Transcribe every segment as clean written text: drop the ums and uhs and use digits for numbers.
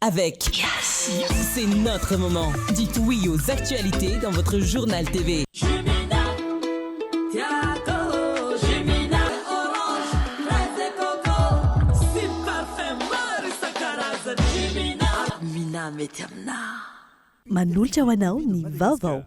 Avec C'est notre moment. Dites oui aux actualités dans votre journal TV. Manolotra ho anao ny vaovao.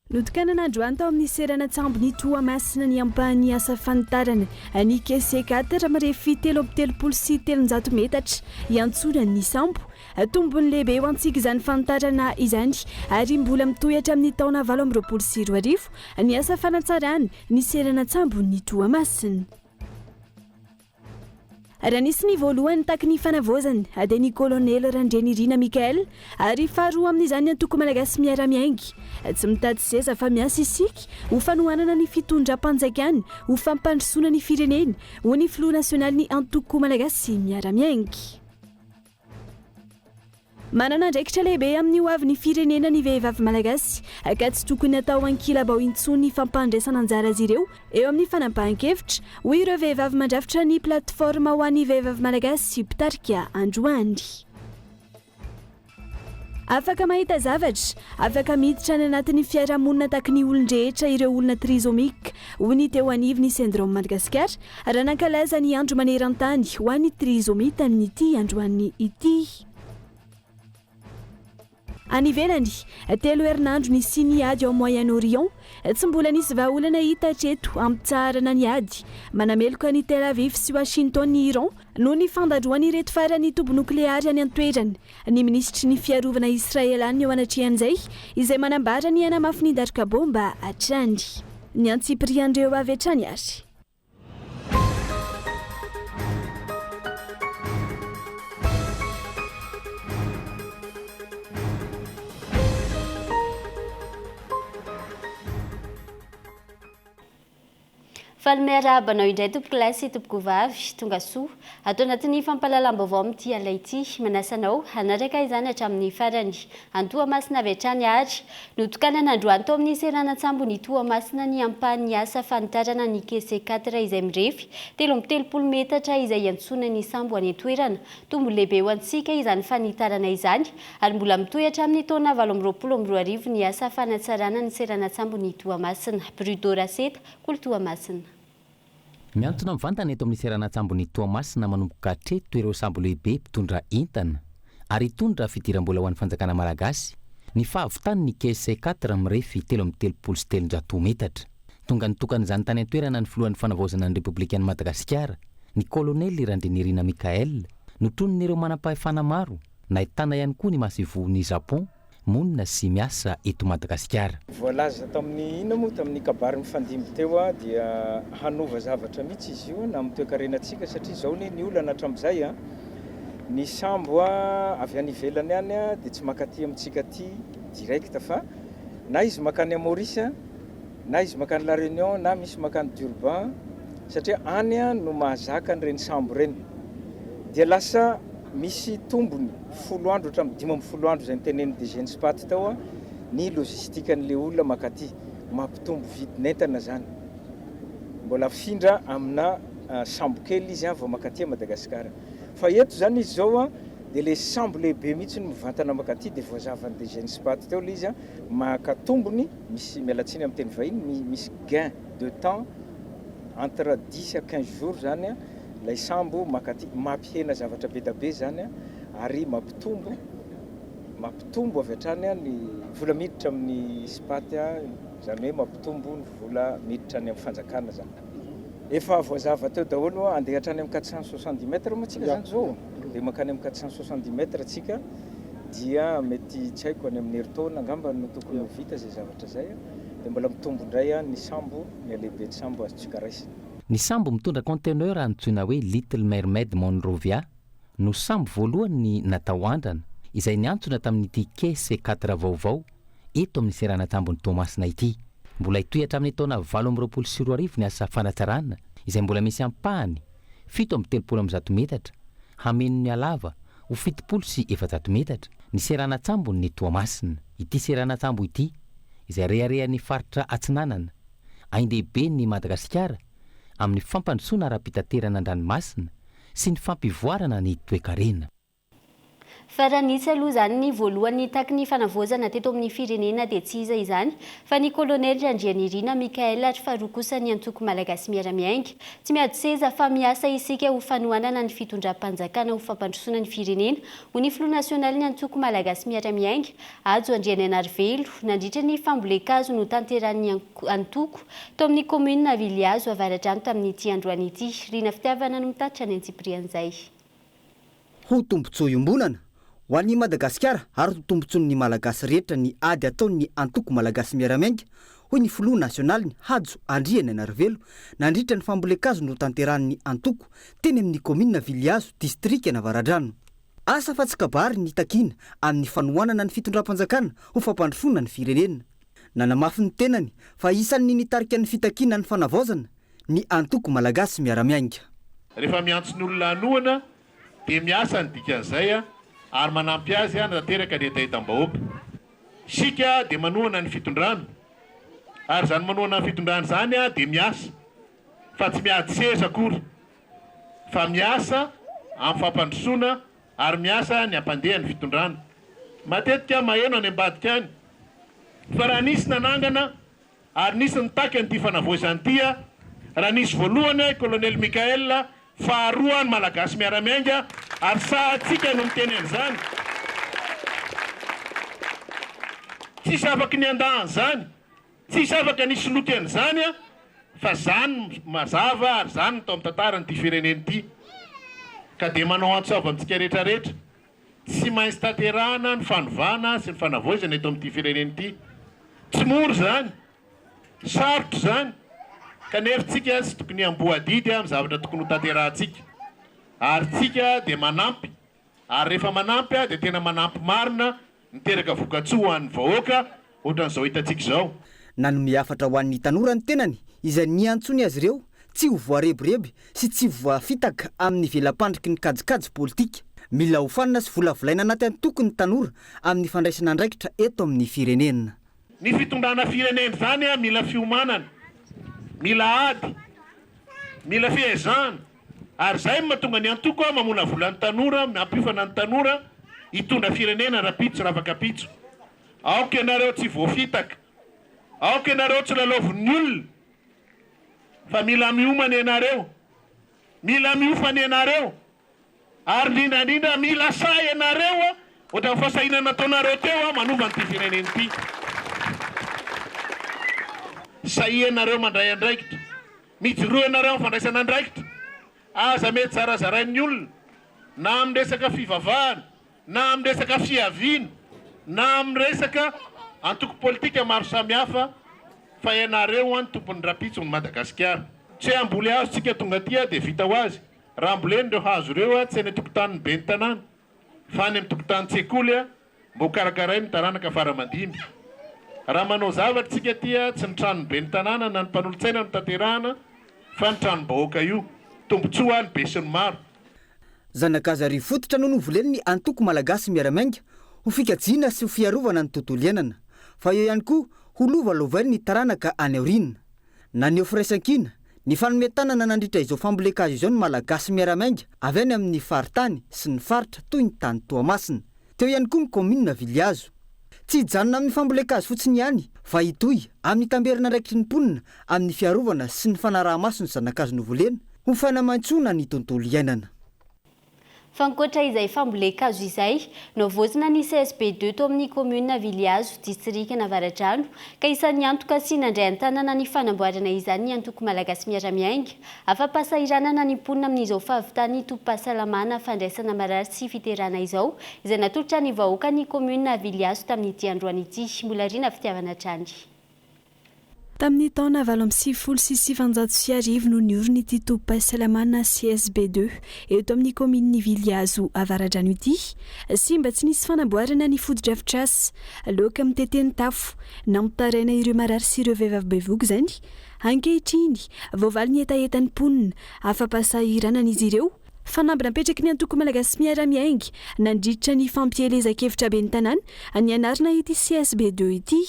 Notokanana androany tao amin'ny seranan-tsambon'i Toamasina ny ampahan'ny asa fanitarana ny quai C4 mirefy 333 metatra hiantsonan'ny ny sambo. Tombony lehibe ho antsika izany fanitarana izany ary mbola mitohy hatramin'ny taona 2028 ny asa fanatsarana ny seranan-tsambon'i Toamasina. Raha nisy ny voalohany nitaky ny fanavaozana dia ny Kolonely Randrianirina Michael ary faharoa amin'izany ny antoko Malagasy Miara-Miainga. Tsy mitady seza fa miasa isika ho fanohanana ny fitondram-panjakana ho fampandrosoana ny firenena, hoy ny filoha nasionalin'ny antoko Malagasy Miara-Miainga. Manana andraikitra lehibe amin'ny ho avin'ny firenena ny vehivavy malagasy ka tsy tokony hatao ankilabao intsony ny fampandraisana anjara azy ireo eo amin'ny fanapahan-kevitra, hoy ireo vehivavy mandrafitra ny Plateforme ho an'ny vehivavy malagasy mpitarika androany. Afaka mahita zavatra, afaka miditra any anatin'ny fiarahamonina tahaky ny olon-drehetra ireo olona trisomique, hoy ny teo anivon'ny Syndrome Madagascar raha nankalaza ny andro maneran-tany ho an'ny trisomie tamin'ity androany ity. Any ivelany, telo herinandro nisian'ny ady ao Moyen-Orient, tsy mbola nisy vahaolana hita hatreto hampitsaharana ny ady. Manameloka an'i Tel Aviv sy Washington i Iran noho ny fandaroan'ireto farany toby nokleary any an-toerana. Ny minisitry ny fiarovana Israeliana eo anatrehan'izay, izay manambara ny hanamafy ny daroka baomba hatrany. Ny antsipirian'ireo avy hatrany ary. Faly miarahaba anao indray tompokolahy sy tompokovavy, tonga soa ato anatin'ny fampahalalam-baovao amin'ity alina ity. Manasa anao hanaraka izany hatramin'ny farany. Any Toamasina avy hatrany ary notokanana androany tao amin'ny seranan-tsambon'i Toamasina ny ampahan'ny asa fanitarana ny quai C4 izay mirefy 33 metatra izay hiantsoana ny sambo any an-toerana. Tombony lehibe ho antsika izany fanitarana izany ary mbola mitohy hatramin'ny taona 2028 ny asa fanatsarana ny seranan-tsambon'i Toamasina. Brudo Raseta, Kolo Toamasina. Miantona mivantana eto amin'ny seranan-tsambon'i Toamasina manomboka hatreto ireo sambo lehibe mpitondra entana ary hitondra fidiram-bola ho an'ny fanjakana malagasy ny fahavitan'ny quai C4 mirefy 333 metatra. Tonga nitokana izany tany an-toerana ny filohan'ny fanavaozana ny Repoblikan'i Madagasikara, ny kolonely Randrianirina Michaël, notronin'ireo manampahefana maro, nahitana ihany koa ny masoivohon'i Japon monina sy miasa eto Madagasikara. Voalaza tamin'ny inona moa tamin'ny kabary mifandimby teo dia hanova zavatra mihitsy izy io na amin'ny toekarenantsika satria izao anie ny olana hatramin'izay a, ny sambo avy any ivelany any dia tsy mankaty amintsika aty direct fa na izy mankany à Maurice na izy mankany La Réunion na misy mankany Durban satria any no mahazaka an'ireny sambo ireny dia lasa misy tombony folo andro hatramin'ny 15 andro izay notenenin'ny DG ny Spat tao ny logistique an'ilay olona mankaty mampitombo vidin'entana zany mbola afindra amina sambo kely izy vao mankaty à Madagasikara fa eto zany izy zao dia ilay sambo lehibe mihitsy no mivantana mankaty dia voazavan'ny DG ny Spat teo ilay izy maka tombony misy miala tsiny amin'ny teny vahiny misy gain de temps entre 10 à 15 jours zany ilay sambo mankaty mampihena zavatra be da be zany ary mampitombo mampitombo avy hatrany ny vola miditra amin'ny Spat zany hoe mampitombo ny vola miditra any amin'ny fanjakana zany efa voazava teo daholo andeha hatrany amin'ny 470 mètres moa tsika zany zao dia mankany amin'ny 470 mètres tsika dia mety tsy haiko any amin'ny herintaona angamba no tokony ho vita izay zavatra izay dia mbola mitombo indray ny sambo ny halehiben'ny sambo azontsika raisina. Ny sambo mitondra conteneur antsoina hoe Little Mermaid Monrovia no sambo voalohany natao andrana izay niantsona tamin'ity quai C4 vaovao eto amin'ny seranan-tsambon'i Toamasina ity. Mbola hitohy hatramin'ny taona 2028 ny asa fanatsarana izay mbola misy ampahany 137 metatra hameno ny halava. ho 470 metatra ny seranan-tsambon'i Toamasina. Ity seranan-tsambo ity, izay reharehan'ny faritra Atsinanana, ain-dehiben'i Madagasikara amin'ny fampandrosoana ara-pitaterana an-dranomasina sy ny fampivoarana ny toekarena. Fa raha nisy aloha izany ny voalohany nitaky ny fanavaozana teto amin'ny firenena dia tsy iza izany fa ny kolonely Randrianirina Michaël ary faharoa kosa ny antoko Malagasy Miara-Miainga. Tsy miady seza fa miasa isika ho fanohanana ny fitondram-panjakana ho fampandrosoana ny firenena, hoy ny filoha nasionalin'ny antoko Malagasy Miara-Miainga, Hajo Andrianainarivelo, nandritra ny fambolen-kazo notanterahin'ny antoko tao amin'ny kaominina Vilihazo Avaradrano tamin'ity androany ity. Rina Fitiavana no mitatitra ny antsipirian'izay. Ho tombontsoa iombonana ho an'i Madagasikara ary ho tombontsoan'ny Malagasy rehetra ny ady ataon'ny antoko Malagasy Miara-Miainga, hoy ny filoha nasionaliny Hajo Andrianainarivelo nandritra ny fambolen-kazo notanterahin'ny antoko teny amin'ny kaominina Vilihazo, distrikan'Avaradrano. Asa fa tsy kabary ny takiana amin'ny fanohanana ny fitondram-panjakana ho fampandrosoana ny firenena. Nanamafy ny tenany fa isan'ny nitarika ny fitakiana ny fanavaozana ny antoko Malagasy Miara-Miainga. Rehefa miantso ny olona hanohana dia miasa ny dikan'izay ary manampy azy hanatanteraka ny hetahetam-bahoaka. Isika dia manohana ny fitondrana ary izany manohana ny fitondrana izany dia miasa fa tsy miady seza akory fa miasa amin'ny fampandrosoana ary miasa ny hampandeha ny fitondrana. Matetika maheno any ambadika any fa raha nisy nanangana ary nisy nitaky an'ity fanavaozana ity raha nisy voalohany i Colonel Michael, faharoa ny Malagasy Miara-Miainga ary sahantsika no miteny an'izany. Tsisy afaky ny handà an'izany. Tsisy afaka ny hisoloky an'izany fa zany no mazava ary zany no tao amin'ny tantaran'ity firenena ity. Ka dia manao antso avo amintsika rehetra rehetra, tsy maintsy tanterahana ny fanovana sy ny fanavaozana eto amin'ity firenena ity. Tsy mora izany, sarotra izany, kanefa tsika tsy tokony hiamboho adidy amin'ny zavatra tokony ho tanterahantsika. Ary tsika dia manampy Ary rehefa manampy aho dia tena manampy marina, miteraka vokatsoa ho an'ny vahoaka ohatran'izao hitantsika izao. Nanome hafatra ho an'ny tanora ny tenany izay niantsoany azy ireo tsy ho voarebireby sy tsy voafitaka amin'ny vela-pandriky ny kajikajy politika. Mila ofanina sy volavolaina anaty antoko ny tanora amin'ny fandraisana andraikitra eto amin'ny firenena. Ny fitondrana firenena izany mila fiomanana, mila ady, mila fiezahana. Ary izay no mahatonga ny antoko mamolavola ny tanora, mampiofana ny tanora hitondra firenena rapitso ravakapitso. Aoka ianareo tsy voafitaka, aoka ianareo tsy lalaovin'ny olona fa mila miomana ianareo, mila miofana ianareo ary indrindra indrindra mila sahy ianareo ohatran'ny fahasahiana nataonareo teo manova an'ity firenena ity. Sahia ianareo mandray andraikitra. Mijoroa ianareo amin'ny fandraisana andraikitra. Aza mety zarazarain'ny olona, na amin'ny resaka fivavahana, na amin'ny resaka fiaviana, na amin'ny resaka antoko politika maro samihafa, fa ianareo an tompon'ny rapitso ny Madagasikara. Tsy hoe hamboly hazo tsika tonga aty dia vita ho azy. Raha ambolena ireo hazo ireo tsy any an-tokotanin'ny ben'ny tanàna, fa any amin'ny tokotanin-tsekoly Mba ho karakarain'ny taranaka fara aman-dimby. Raha manao zavatra isika aty, tsy ny tranon'ny ben'ny tanàna na ny mpanolotsaina no tanterahana fa ny tranom-bahoaka io. Tombontsoa ho an'ny besinimaro. Zanak'Azarivo fototra no novolen'ny Antoko Malagasy Miara-Miainga ho fikajiana sy ho fiarovana ny tontolo iainana, fa eo ihany koa ho lova lovain'ny taranaka any aoriana. Naneho firaisankina, nifanome tanana nandritra izao fambolen-kazo izao ny Malagasy miara-miainga avy any amin'ny faritany sy ny faritra toy ny tany Toamasina. Teo ihany koa ny kaominina Vilihazo. Tsy hijanona amin'ny fambolen-kazo fotsiny ihany fa hitohy amin'ny tamberin'andraikitry ny mponina amin'ny fiarovana sy ny fanaraha-maso ny zana-kazo novolena ho fanamaintsoana ny tontolo iainana. Fa ankoatra izay fambolen-kazo izay, nohavaozina ny CSB ii tao amin'ny kaominina Vilihazo, distrikan'Avaradrano, ka isan'ny antoka sy nandray an-tanana ny fanamboarana izany ny antoko Malagasy Miara-Miainga. Afa-pahasahiranana ny mponina amin'izao fahavitan'ny tobim-pahasalamana fandraisana marary sy fiterahana izao, izay natolotra ny vahoakan'ny kaominina Vilihazo tamin'ity androany ity. Mbola Rina Fitiavana hatrany. Tamin'ny taona 1998 no niorina ity tobim-pahasalamana CSB ii eto amin'ny kaominin'i Vilihazo Avaradrano ity. Simba tsy nisy fanamboarana ny fotodrafitrasa, loaka mitete ny tafo, nampitaraina ireo marary sy ireo vehivavy bevohoka izany. Ankehitriny, voavaly ny hetahetan'ny mponina, afa-pahasahiranana izy ireo. Fanamby napetraky ny antoko Malagasy Miara-Miainga nandritra ny fampielezan-kevitra ben'ny tanàna ny hanarina ity CSB ii ity.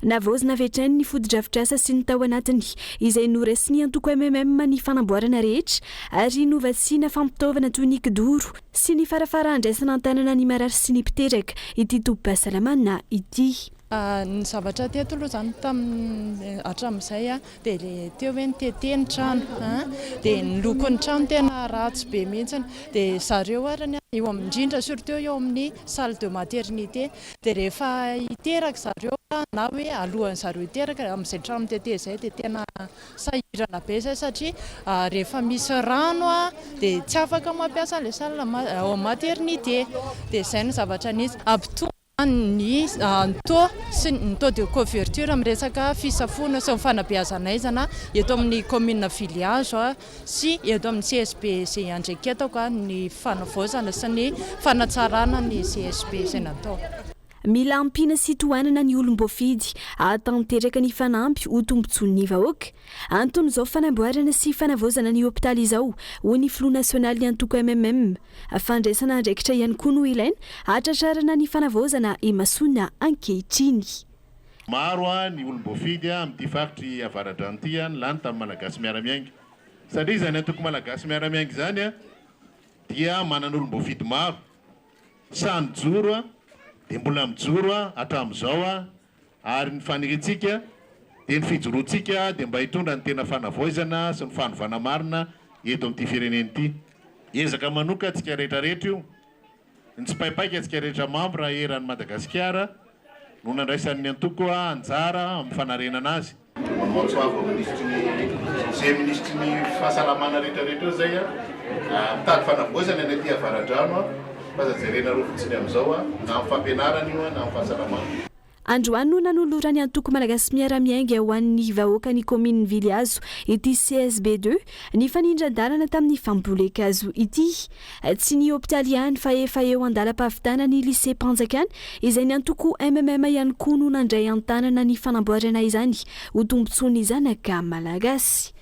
Navaozina avy hatrany ny fotodrafitrasa sy ny tao anatiny izay noraisin'ny antoko mmm ny fanamboarana rehetra ary novatsiana fampitaovana toy ny kidoro sy ny farafara handraisana an-tanana ny marary sy ny mpiteraka ity tobim-pahasalamana ity. Ny zavatra teto aloha izany tamin'ny hatramin'izay dia ilay teo hoe nitete ny trano dia ny lokon'ny trano tena ratsy be mihitsy dia zareo ary ny eo amin'ny indrindra surtout eo amin'ny salle de maternité dia rehefa hiteraka zareo na hoe alohan'ny zareo hiteraka amin'izay trano mitete izay dia tena sahirana be izay satria rehefa misy rano dia tsy afaka mampiasa an'ilay salle ao amin'ny maternité dia izay no zavatra nisy. Hampitombo ny taux sy ny taux de couverture amin'ny resaka fisafoana sy ny fanabeazan'aizana eto amin'ny commune Vilihazo sy eto amin'ny CSB izay iandraiketako ny fanavaozana sy ny fanatsarana ny CSB izay natao. Mila ampiana sy tohanana ny olom-boafidy hahatanteraka ny fanamby ho tombontsoan'ny vahoaka. Anton'izao fanamboarana sy fanavaozana ny hopitaly izao, hoy ny filoha nasionalin'ny antoko mmm. Fandraisana andraikitra ihany koa no ilaina hahatratrarana ny fanavaozana imasoana ankehitriny. Maro ny olom-boafidy amin'ity faritr'i Avaradrano ity ny lany tamin'ny Malagasy Miara-Miainga. Satria izany antoko Malagasy Miara-Miainga izany dia manana olom-boafidy maro. Sahy nijoro dia mbola mijoro hatramin'izao ary ny faniriantsika dia ny fijoroantsika dia mba hitondra ny tena fanavaozana sy ny fanovana marina eto amin'ity firenena ity. Ezaka manoka antsika rehetra rehetra io. Nitsipaipaika antsika rehetra mambra eran'i Madagasikara no nandraisan'ny antoko anjara amin'ny fanarenana azy. Manao antso avo amin'ny minisitry ny izay minisitry ny fahasalamana rehetra rehetra eo izay mitady fanavaozana ny aty Avaradrano fa aza jerenareo fotsiny amin'izao na amin'ny fampianarana io na amin'ny fahasalamana. Androany no nanoloran'ny antoko Malagasy Miara-Miainga ho an'ny vahoaka ny kaominin'i Vilihazo ity CSB ii nifanindran-dalana tamin'ny fambolen-kazo ity. Tsy ny hopitaly ihany fa efa eo an-dalam-pahavitana ny liseam-panjakana izay ny antoko mmm ihany koa no nandray an-tanana ny fanamboarana izany ho tombontsoan'ny zanaka malagasy.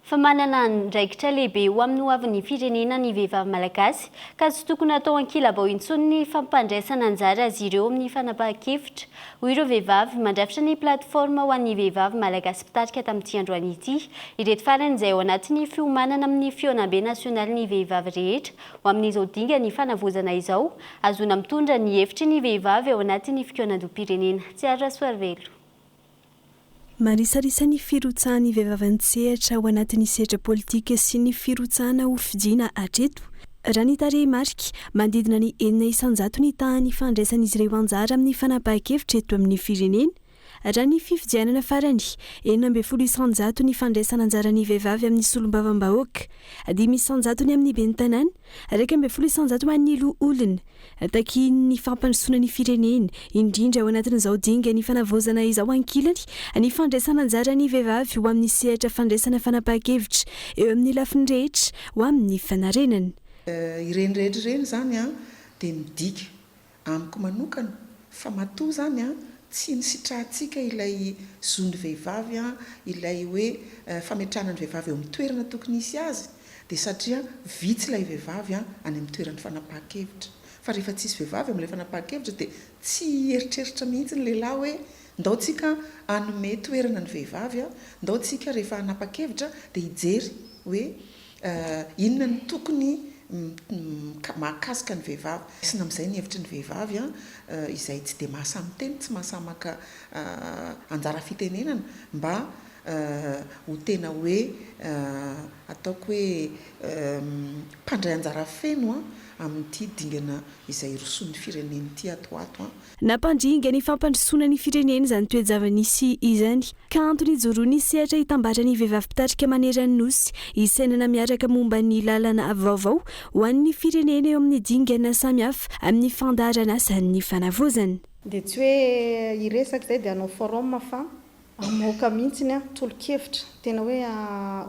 Fa manana andraikitra lehibe ho amin'ny hoavin'ny firenena ny vehivavy malagasy ka tsy tokony hatao ankilabao intsony ny fampandraisana anjara azy ireo amin'ny fanapahan-kevitra, hoy ireo vehivavy mandrafitra ny Plateforme ho an'ny vehivavy malagasy mpitarika tamin'ity androany ity. Ireto farany izay ao anatin'ny fiomanana amin'ny fihaonambe nasionalin'ny vehivavy rehetra ho amin'izao dingan'ny fanavaozana izao, hahazoana mitondra ny hevitry ny vehivavy ao anatin'ny fikaonandoham-pirenena. Tsiaro Rasoarivelo. Marisarisa ny firotsahan'ny vehivavy an-tsehatra ao anatin'ny sehatra politika sy ny firotsahana ho fidiana hatreto. Raha ny tarehimarika, manodidina ny 6% ny tahan'ny fandraisan'izy ireo anjara amin'ny fanapahan-kevitra eto amin'ny firenena. Raha ny fifidianana farany, 16% ny fandraisana anjaran'ny vehivavy amin'ny solombavambahoaka, 5% ny amin'ny ben'ny tanàna, 11% ho an'ny loholona. Takian'ny fampandrosoana ny firenena, indrindra ao anatin'izao dingan'ny fanavaozana izao ankilany, ny fandraisana anjaran'ny vehivavy ho amin'ny sehatra fandraisana fanapahan-kevitra eo amin'ny lafiny rehetra ho amin'ny fanarenana. Ireny rehetra ireny izany dia midika amiko manokana fa matoa izany tsy nisitrahantsika ilay zon'ny vehivavy, ilay hoe fametrahana ny vehivavy eo amin'ny toerana tokony hisy azy dia satria vitsy ilay vehivavy any amin'ny toeran'ny fanapahan-kevitra. Fa rehefa tsisy vehivavy amin'ilay fanapahan-kevitra dia tsy hieritreritra mihitsy ny lehilahy hoe ndao tsika hanome toerana ny vehivavy, ndao tsika rehefa hanapa-kevitra dia hijery hoe inona no tokony mahakasika ny vehivavy. Raisina amin'izay ny hevitry ny vehivavy izay tsy dia mahasahy miteny, tsy mahasahy maka anjara fitenenana mba ho tena hoe ataoko hoe mpandray anjara feno amin'ity dingana izay hirosoan'ny firenena ity ato ho ato. Nampandringa ny fampandrosoana ny firenena izany toe-java-nisy izany, ka antony ijoroan'ny sehatra hitambaran'ny vehivavy mpitarika maneran'ny Nosy hisainana miaraka momba ny lalana vaovao ho an'ny firenena eo amin'ny dingana samihafa amin'ny fandaharan'asan'ny fanavaozana. Dia tsy hoe hiresaka izay dia hanao forum fa Hamoaka mihitsy ny tolo-kevitra tena hoe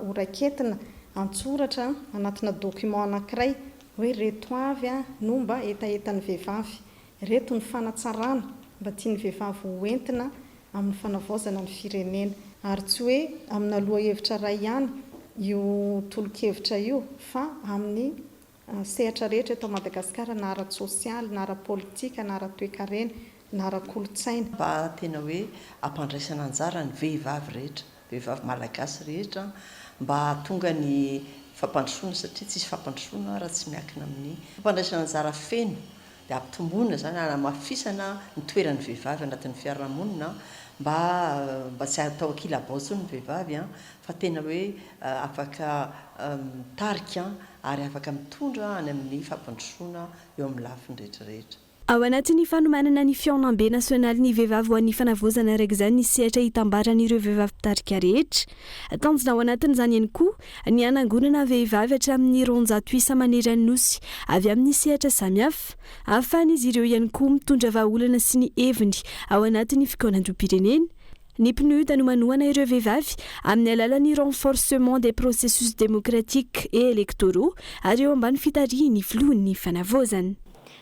ho raiketina an-tsoratra anatina document anankiray hoe ireto avy no mba hetahetan'ny vehivavy, ireto ny fanatsarana mba tian'ny vehivavy ho entina amin'ny fanavaozana ny firenena. Ary tsy hoe amina lohahevitra iray ihany io tolo-kevitra io fa amin'ny. sehatra rehetra eto Madagasikara na ara-tsosialy na ara-politika na ara-toekarena na ara-kolontsaina. Mba tena hoe hampandraisana anjara ny vehivavy rehetra, vehivavy malagasy rehetra mba hahatonga ny fampandrosoana satria tsisy fampandrosoana raha tsy miankina amin'ny fampandraisana anjara feno dia hampitomboina izany, hanamafisana ny toeran'ny vehivavy anatin'ny fiarahamonina mba mba tsy hatao ankilabao intsony ny vehivavy fa tena hoe afaka mitarika ary afaka mitondra any amin'ny fampandrosoana eo amin'ny lafiny rehetra rehetra. Ao anatin'ny fanomanana ny fihaonambe nasionalin'ny vehivavy ho an'ny fanavaozana araka izany ny sehatra hitambaran'ireo vehivavy mpitarika rehetra. Tanjona ao anatin'izany ihany koa ny hanangonana vehivavy hatramin'ny 200 isa maneran'ny Nosy avy amin'ny sehatra samihafa. Ahafahan'izy ireo ihany koa mitondra vahaolana sy ny heviny ao anatin'ny fikaonandoham-pirenena. Ny PNUD no manohana ireo vehivavy amin'ny alalan'ny renforcement des processus démocratiques et électoraux ary eo ambany fitarihin'ny filohan'ny fanavaozana.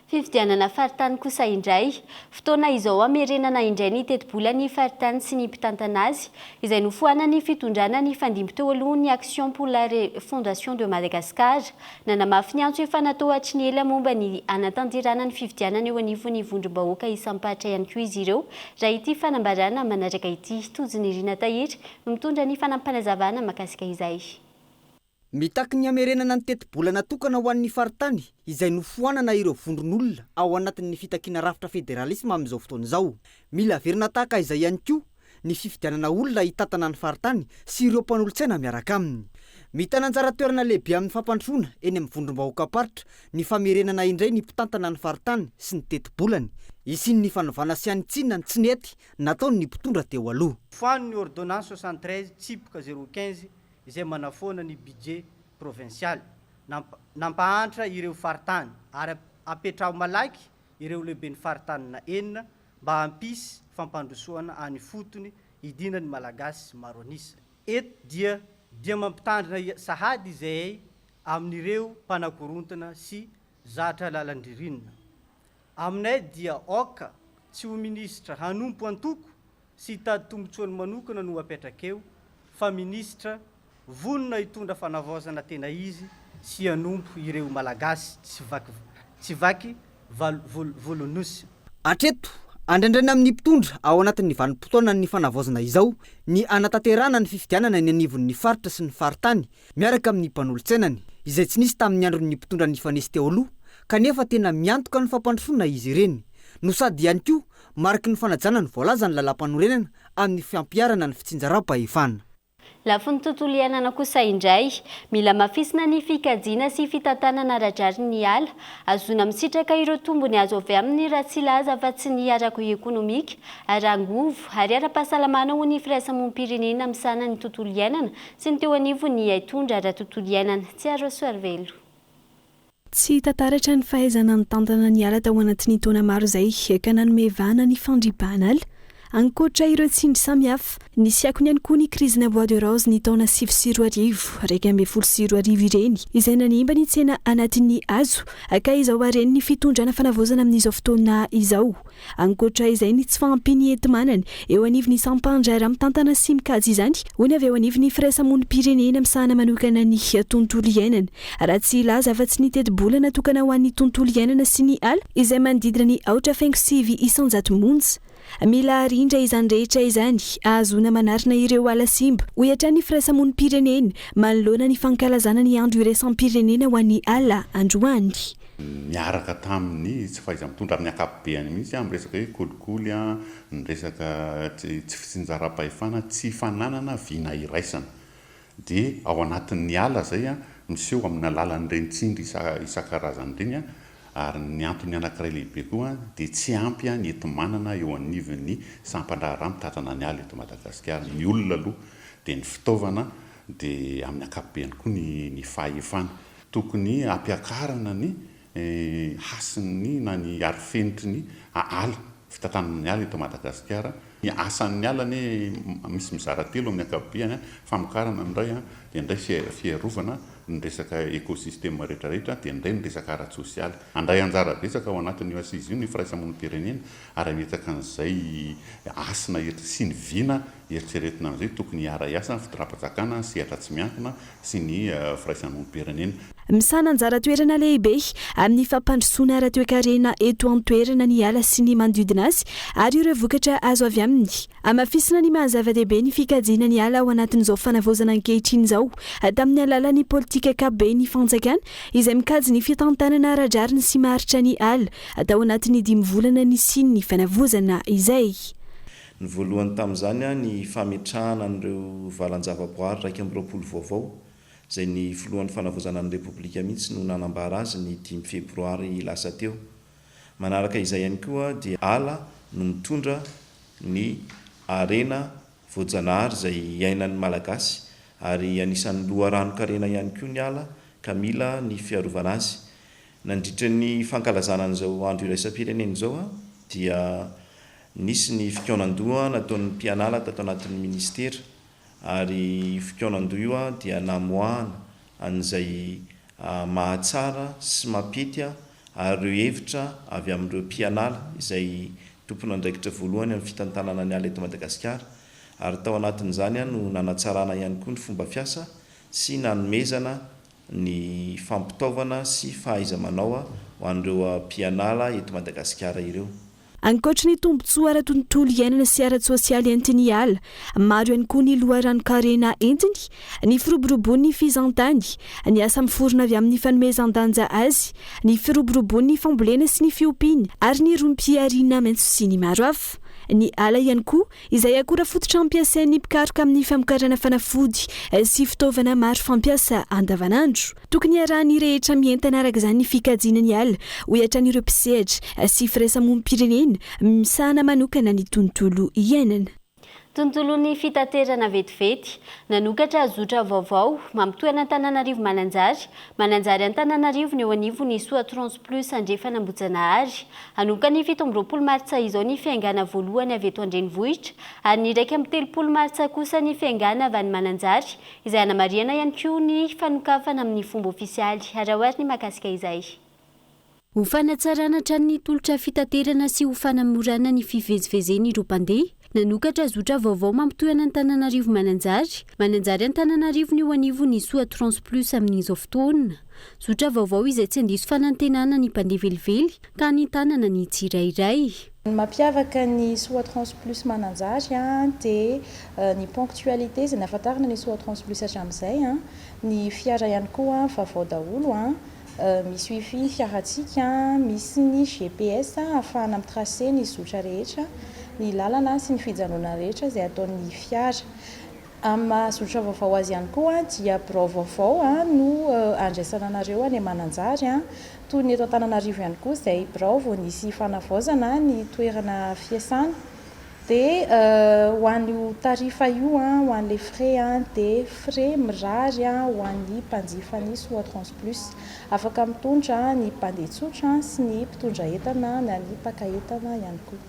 Fifidianana faritany kosa indray. Fotoana izao hamerenana indray ny tetibolan'ny faritany sy ny mpitantana azy, izay nofoanan'ny fitondrana nifandimby teo aloha ny Action pour la refondation de Madagascar. Nanamafy ny antso efa natao hatry ny ela momba ny hanatanterahana ny fifidianana eo anivon'ny vondrom-bahoaka isam-paritra ihany koa izy ireo, raha ity fanambarana manaraka ity. Tojo Nirina Tahiry no mitondra ny fanampinazavana mahakasika izay. Mitaky ny hamerenana ny tetibola natokana ho an'ny faritany izay nofoanana ireo vondron'olona ao anatin'ny fitakiana rafitra federalisma amin'izao fotoana izao. Mila averina tahaka izay ihany koa ny fifidianana olona hitantana ny faritany sy ireo mpanolotsaina miaraka aminy. Mitana anjara toerana lehibe amin'ny fampandrosoana eny amin'ny vondrom-bahoakam-paritra ny famerenana indray ny mpitantana ny faritany sy ny tetibolany. Hisian'ny fanovana sy hanitsiana ny tsy nety nataon'ny mpitondra teo aloha. Foano ny ordonnance 73 tsipika zéro quinze izay manafoana ny budget provincial, nampahantra ireo faritany ary apetraho malaky ireo lehiben'ny faritanina enina mba hampisy fampandrosoana any ifotony hidinan'ny Malagasy maro an'isa. Eto dia dia mampitandrina sahady izahay amin'ireo mpanakorontana sy zatra lalan-dririnina. Aminay dia aoka tsy ho minisitra hanompo antoko sy hitady tombotsoany manokana no apetraka eo fa minisitra vonona hitondra fanavaozana tena izy sy hanompo ireo Malagasy tsy vaky tsy vaky volon'osy. Hatreto, andrandraina amin'ny mpitondra ao anatin'ny vanim-potoanan'ny fanavaozana izao ny hanatanterahana ny fifidianana eny anivon'ny faritra sy ny faritany miaraka amin'ny mpanolotsainany, izay tsy nisy tamin'ny andron'ny mpitondra nifanesy teo aloha, kanefa tena miantoka ny fampandrosoana izy ireny, no sady ihany koa mariky ny fanajana ny voalazan'ny lalàmpanorenana amin'ny fampiharana ny fitsinjaram-pahefana. Lafiny tontolo iainana kosa indray, mila hamafisina ny fikajiana sy fitantanana ara-drariny ny ala, ahazoana misitraka ireo tombony azo avy aminy raha tsy hilaza afa-tsy ny ara-ekonomika, ara-angovo ary ara-pahasalamana ho ny firaisamonim-pirenena misahana ny tontolo iainana sy ny teo anivon'ny haitondra ara-tontolo iainana. Tsiaro Soarivelo. Tsy hita taratra ny fahaizana nitantana ny ala tao anatin'ny taona maro izay ka nanome vahana ny fandripahana ala. Ankoatra ireo tsindry samihafa, nisy akony ihany koa ny krizina bois de rose ny taona 2009, 2011 ireny, izay nanimba ny tsena anatin'ny hazo ka izao haren'ny fitondrana fanavaozana amin'izao fotoana izao. Ankoatra izay ny tsy fahampian'ny enti-manana eo anivon'ny sampan-draharaha mitantana sy mikajy izany, hoy ny avy eo anivon'ny firaisamonim-pirenena misahana manokana ny tontolo iainana. Raha tsy hilaza afa-tsy ny tetibola natokana ho an'ny tontolo iainana sy ny ala izay manodidina ny aotra faingo 9% monja. Mila arindra izany rehetra izany ahazoana manarina ireo ala simba, hoy hatrany ny firaisamonim-pirenena manoloana ny fankalazana ny andro iraisam-pirenena ho an'ny ala androany. Niaraka tamin'ny tsy fahaiza-mitondra amin'ny ankapobeany mihitsy amin'ny resaka hoe kolikoly, ny resaka tsy fitsinjaram-pahefana, tsy fananana vina iraisana. Dia ao anatin'ny ala izay miseho amin'ny alalan'ireny tsindry isan-karazany ireny ary ny antony anankiray lehibe koa dia tsy ampy ny enti-manana eo anivon'ny sampan-draharaha mitantana ny ala eto Madagasikara. Ny olona aloha, dia ny fitaovana, dia amin'ny ankapobeany koa ny fahefana. Tokony hampiakarana ny hasin'ny na ny arofenitry ny ala, fitantanana ny ala eto Madagasikara. Ny asan'ny ala anie misy mizara telo amin'ny ankapobeny, famokarana ny iray, dia ny iray fiarovana ny resaka écosystème rehetrarehetra, dia ny iray ny resaka ara-tsosialy. Handray anjara betsaka ao anatin'io assise io ny firaisamonim-pirenena ary hametraka an'izay hasina sy ny vina eritreretina amin'izay tokony hiara-hiasa ny fitondram-panjakana, ny sehatra tsy miankina sy ny firaisamonim-pirenena. Misahana anjara toerana lehibe amin'ny fampandrosoana ara-toekarena eto an-toerana ny ala sy ny manodidina azy ary ireo vokatra azo avy aminy. Hamafisina ny maha zava-dehibe ny fikajiana ny ala ao anatin'izao fanavaozana ankehitriny izao tamin'ny alalan'ny politika ankapoben'ny fanjakana izay mikajy ny fitantanana ara-drariny sy maharitra ny ala tao anatin'ny dimy volana nisian'ny fanavaozana izay. Ny voalohany tamin'izany ny fametrahana an'ireo valan-javaboary 21 vaovao izay ny filohan'ny fanavaozana ny Repoblika mihitsy no nanambara azy ny dimy febroary lasa teo. Manaraka izay ihany koa dia ala no mitondra ny harena voajanahary izay iainan'ny Malagasy ary anisan'ny loharanon-karena ihany koa ny ala ka mila ny fiarovana azy. Nandritra ny fankalazana an'izao andro iraisam-pirenena izao dia nisy ny fikaonandoha nataon'ny mpianala tato anatin'ny minisitera Ary io fikaonandoha io dia namoahana an'izay mahatsara sy mampety ary ireo hevitra avy amin'ireo mpianala izay tompon'andraikitra voalohany amin'ny fitantanana ny ala eto Madagasikara. Ary tao anatin'izany no nanatsarana ihany koa ny fomba fiasa sy nanomezana ny fampitaovana sy fahaiza-manao ho an'ireo mpianala eto Madagasikara ireo. Ankoatry ny tombontsoa ara-tontolo iainana sy ara-tsosialy entin'ny ala, maro ihany koa ny loharanon-karena entiny, ny firoborobon'ny fizahantany, ny asa miforona avy amin'ny fanomezan-danja azy, ny firoborobon'ny fambolena sy ny fiompiana ary ny rohim-pihariana maitso sy ny maro hafa. Ny ala ihany koa izay akora fototra ampiasain'ny mpikaroka amin'ny famokarana fanafody sy fitaovana maro fampiasa andavanandro. Tokony hiarahan'ny rehetra mientana araka izany ny fikajiana ny ala, hoy hatrany ireo mpisehatra sy firaisamonim-pirenena misahana manokana ny tontolo iainana. Tontolon'ny fitaterana vetivety. Nanokatra zotra vaovao, mampitohy an'Antananarivo Mananjary, Mananjary Antananarivo ny eo anivon'ny Soa Trans Plus Andrefana Ambohijanahary. Hanomboka ny 27 martsa izao ny fiaingàna voalohany avy eto an-drenivohitra ary ny 31 martsa kosa ny fiaingàna avy any Mananjary, izay hanamarihana ihany koa ny fanokafana amin'ny fomba ofisialy. Araho ary ny mahakasika izay. Ho fanatsarana hatrany ny tolotra fitaterana sy ho fanamorana ny fivezivezen'ireo mpandeha, nanokatra zotra vaovao mampitohy an'Antananarivo Mananjary, Mananjary Antananarivo ny eo anivon'ny Soa Trans Plus amin'izao fotoana. Zotra vaovao izay tsy handiso fanantenana ny mpandeha velively ka hanentanana ny tsirairay. Ny mampiavaka ny Soa Trans Plus Mananjary dia ny ponctualité izay nahafantarana ny Soa Trans Plus hatramin'izay, ny fiara ihany koa vaovao daholo, misy wifi ny fiarantsika, misy ny GPS ahafahana mi-tracer ny zotra rehetra, ny lalana sy ny fijanonana rehetra izay ataon'ny fiara. Amin'ny maha zotra vaovao azy ihany koa dia birao vaovao no andraisana anareo any Mananjary, toy ny eto Antananarivo ihany koa izay birao vao nisy fanavaozana ny toerana fiasana. Dia ho an'io tarifa io, ho an'ilay frais dia frais mirary ho an'ny mpanjifan'ny Soa Trans Plus. Afaka mitondra ny mpandeha tsotra sy ny mpitondra entana na ny mpaka entana ihany koa.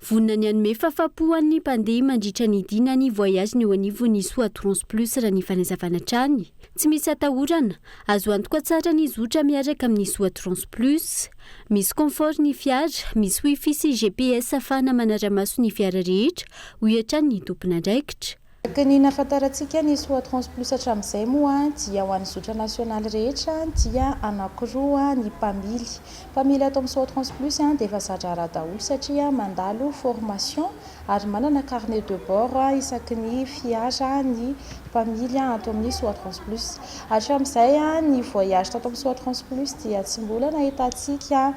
Vonona ny hanome fafapo ho an'ny mpandeha mandritra ny dina ny voyage ny eo anivon'ny Soa Trans Plus raha ny fanazavana hatrany. Tsy misy atahorana, azo antoka tsara ny zotra miaraka amin'ny Soa Trans Plus. Misy confort ny fiara, misy wifi sy GPS ahafahana manara-maso ny fiara rehetra, hoy hatrany ny tompon'andraikitra. Araka ny nahafantarantsika ny Soa Trans Plus hatramin'izay moa dia ho an'ny zotra nasionaly rehetra dia anankiroa ny mpamily. Mpamily ato amin'ny Soa Trans Plus dia efa za-draharaha daholo satria mandalo formation ary manana carnet de bord isaky ny fiara ny mpamily ato amin'ny Soa Trans Plus. Hatramin'izay ny voyage tato amin'ny Soa Trans Plus dia tsy mbola nahitantsika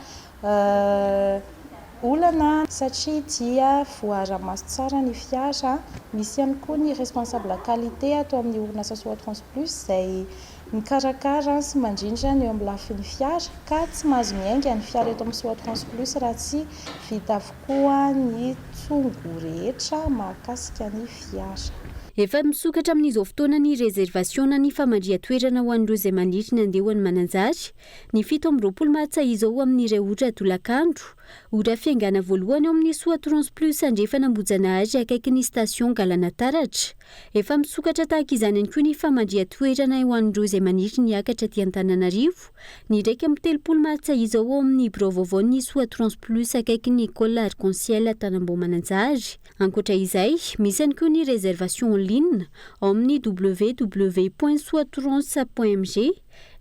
Olana satria dia voaara-maso tsara ny fiara, misy ihany koa ny responsable qualité ato amin'ny orinasa Soatrans Plus izay mikarakara sy mandrindra ny eo amin'ny lafiny fiara ka tsy mahazo miainga ny fiara eto amin'ny Soatrans Plus raha tsy vita avokoa ny tsongo rehetra mahakasika ny fiara. Efa misokatra amin'izao fotoana ny réservation na ny famandrihan-toerana ho an'ireo izay maniry ny handeha ho any Mananjary Ny 27 martsa izao amin'ny iray ora tolakandro, ora fiaingàna voalohany ao amin'ny Soa Trans Plus Andrefana Ambohijanahary akaikin'ny Station Galanataratra. Efa misokatra tahaka izany ihany koa ny famandrihan-toerana ho an'ireo izay maniry ny hiakatra aty Antananarivo, ny 31 martsa izao ao amin'ny birao vaovaon'ny Soa Trans Plus akaikin'ny Ecole Arc en Ciel Tanambao Mananjary. Ankoatra izay, misy ihany koa ny réservation en ligne ao amin'ny www point soatrans point mg.